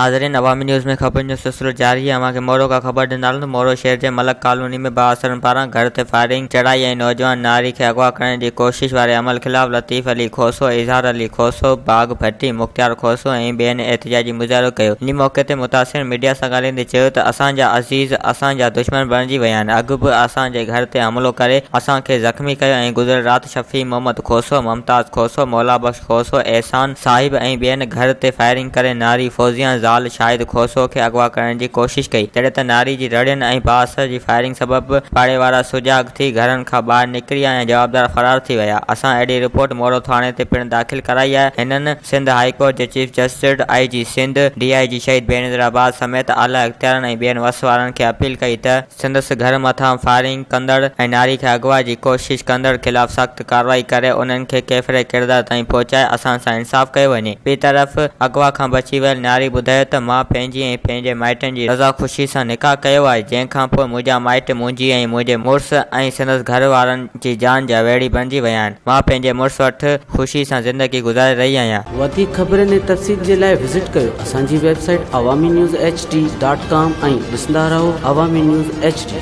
ناظرين عوامي نيوز ۾ خبرن جو سلسلو جاري آهي اوهان کي مورو کان خبر ڏيندا هلون ته مورو شهر جي ملڪ ڪالوني ۾ بااثرن پاران گهر تي فائرنگ، چڙهائي ۽ نوجوان ناري کي اغوا ڪرڻ جي ڪوشش واري عمل خلاف لطيف علي کوسو، اظهار علي کوسو، باغ ڀٽي، مختيار کوسو ۽ ٻين احتجاجي مظاهرو ڪيو. انهي موقعي تي متاثرن ميڊيا سان ڳالهائيندي چيو ته اسان جا عزيز اسان جا دشمن بڻجي ويا آهن اڳ به اسان جي گهر تي حملو ڪري اسان کي زخمي ڪيو ۽ گذريل رات شفيع محمد کوسو، ممتاز کوسو، مولابخش کوسو، احسان صاحب ۽ ٻين گهر تي فائرنگ ڪري ناري فوزيان زال شاهد کوسو کي اغوا ڪرڻ جي ڪوشش ڪئي، جڏهن ته ناري جي رڙين ۽ بااثر جي فائرنگ سبب پاڙي وارا سجاڳ ٿي گهرن کان ٻاهر نڪري آيا ۽ جوابدار فرار ٿي ويا، اسان اهڙي رپورٽ مورو ٿاڻي تي پڻ داخل ڪرائي آهي، هنن سنڌ هائي ڪورٽ جي chief justice, I G Sindh, D I G Shaheed Benazirabad سميت اعليٰ اختيارن ۽ ٻين وس وارن کي اپيل ڪئي ته سندس گهر مٿان فائرنگ ڪندڙ ۽ ناري کي اغوا جي ڪوشش ڪندڙ خلاف سخت ڪارروائي ڪري انهن کي ڪيفر ڪردار تائين پهچائي اسان سان انصاف ڪيو وڃي. ٻي طرف اغوا کان بچي ويل ناري ٻڌايو ته مان پنهنجي ۽ پنهنجي مائٽن جي رضا خوشي سان نڪاح ڪيو آهي جنهن کان پوء منهنجا مائٽ منهنجي ۽ منهنجي مڙس ۽ سندس گهر وارن جي جان جا ويڙهي بڻجي ويا آهن مان پنهنجي مڙس وٽ خوشي سان زندگي گذاري رهي آهيان. وڌيڪ خبرن ۽ تفصيل جي لاء وزٽ ڪيو اسان جي website Awami news H D dot com ۽ ڏسندا رهو عوامي نيوز ايڇ ڊي.